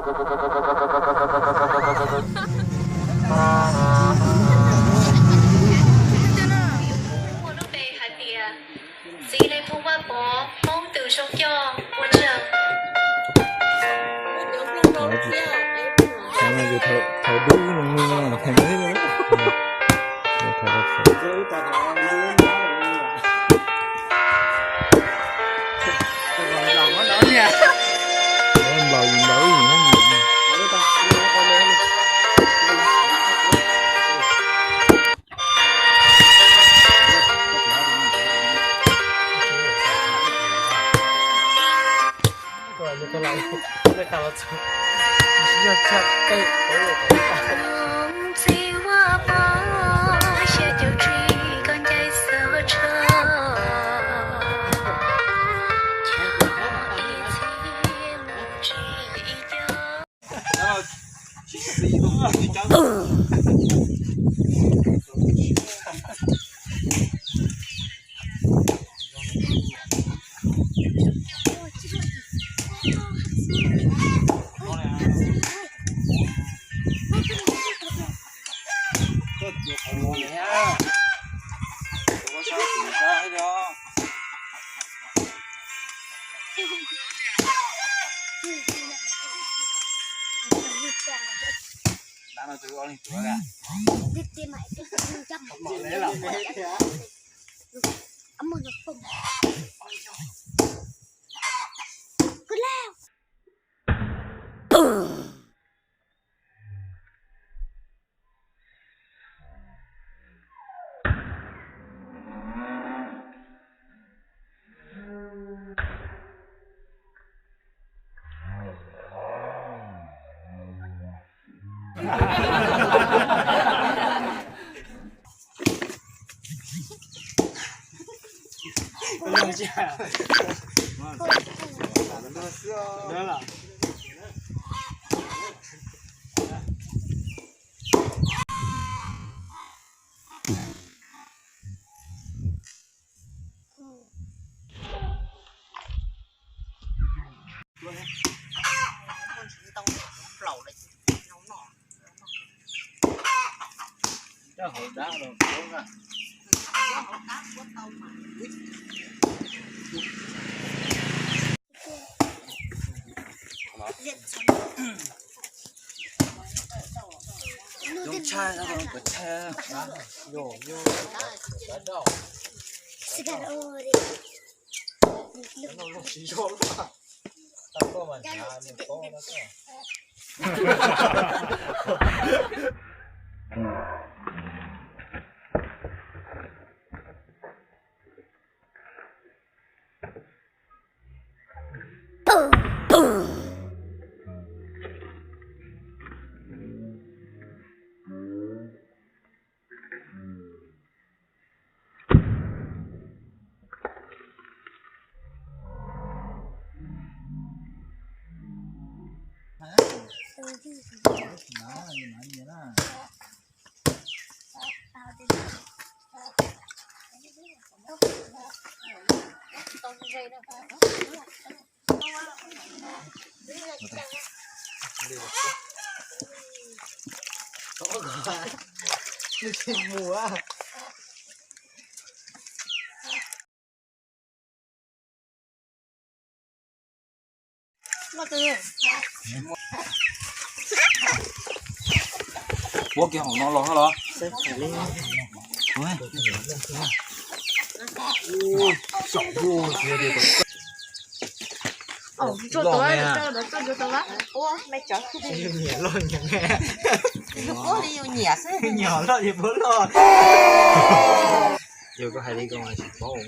Muaj lub npe hais tias Txiv Leej Phoo Vaj Pov, Hmoob tus zoo coj ua tsaug. Thaum dub no, thaum dub no, thaum dub. Txiv Vaj Pov, xya caum tsib koj ncaim xov tshaj, ib txhia mus tsis yog. Ua kiag hauv no los hab los? Nyiam loj nyiam nyiam. Nyiam loj ces puab loj. Yog koj hais li ko mas tsis paub.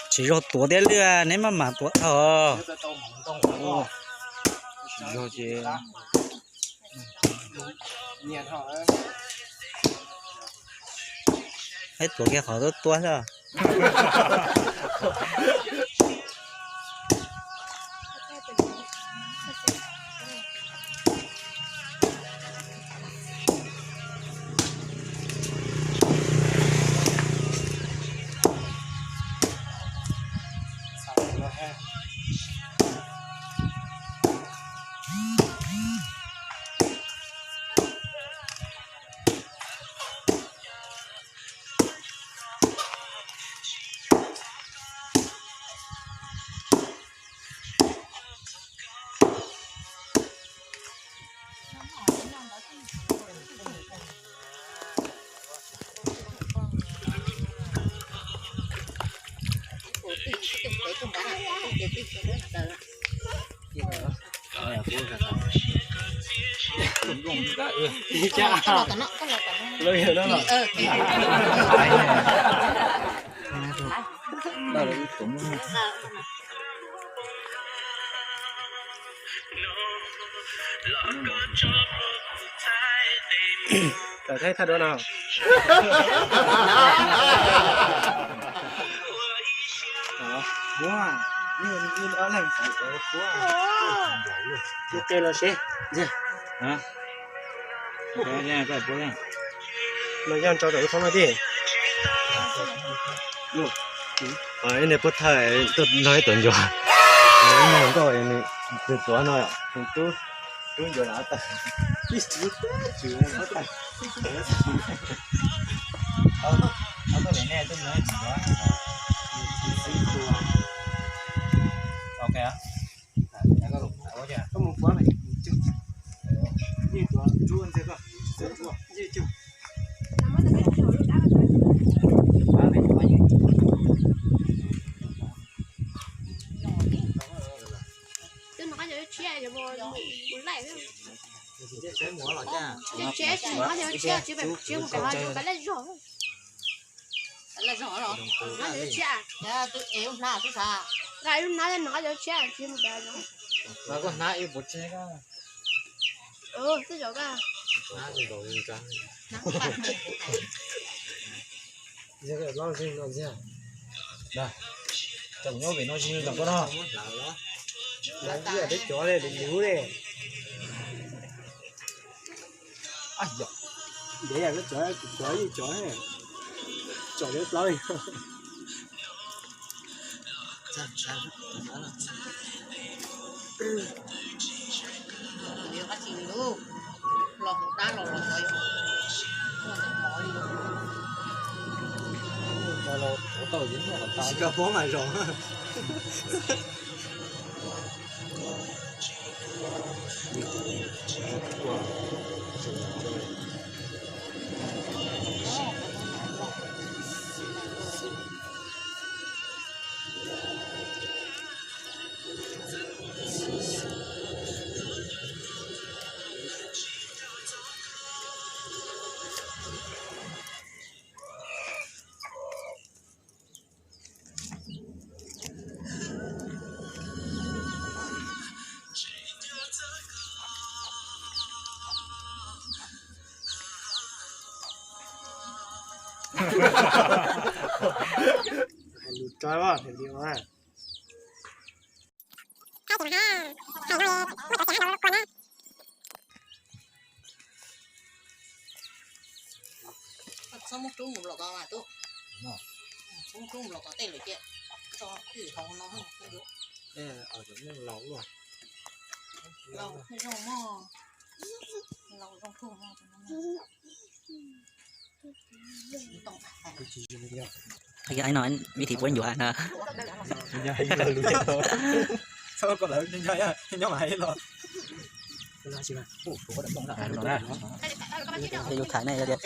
Tsis zog tuav thiab li, neb maj mam tuav dhau. Tsis zog ces. Peb tuav kiag qhov tuab tuab xwb. Tawm thaij thaj duab no. Ua, ob leeg. Ua, ua los seb. Los yog nrau rau lub thoob no tij. Ib niag pub thawj tuaj nrog ib tug ncuav, ib niag nkauj, tus tuav no, tus tub, tub ncuav lam tawm. Ib tug tub ncuav lam tawm. Ob tug nej tuaj nrog ib tug ncuav. Ok. Koj mus kuab, yeej tuav ntxiag koj, yeej cug. Twb nqa cov tshiab, mus laij. Tsis nqa cov tshiab, tsis pais, tsis mus pem hav zoov pem laj zog. Nqa cov tshiab, nqa ib hnab, nqa cov tshiab tsis mus pem hav zoov. Twb zaum koj. Tseem nyob vim no tsis zoo koj no. Peb cov li, lub lub li. Dev yam koj cov, kuv cov yeej cov, cov li plaub li. Tsis kawg pob mas zoo. Hais lus tso, hais lus. Txhob muab rub mus los ko mas tub. Txhob muab rub mus los ko tej lawm ces tso twj hau no. Laus zoo mog, laus zoo kawg mog. Yog no vib thi puab ncuav no. Txhob koj lawv nyob mas hais los. Yus tham nej yog tias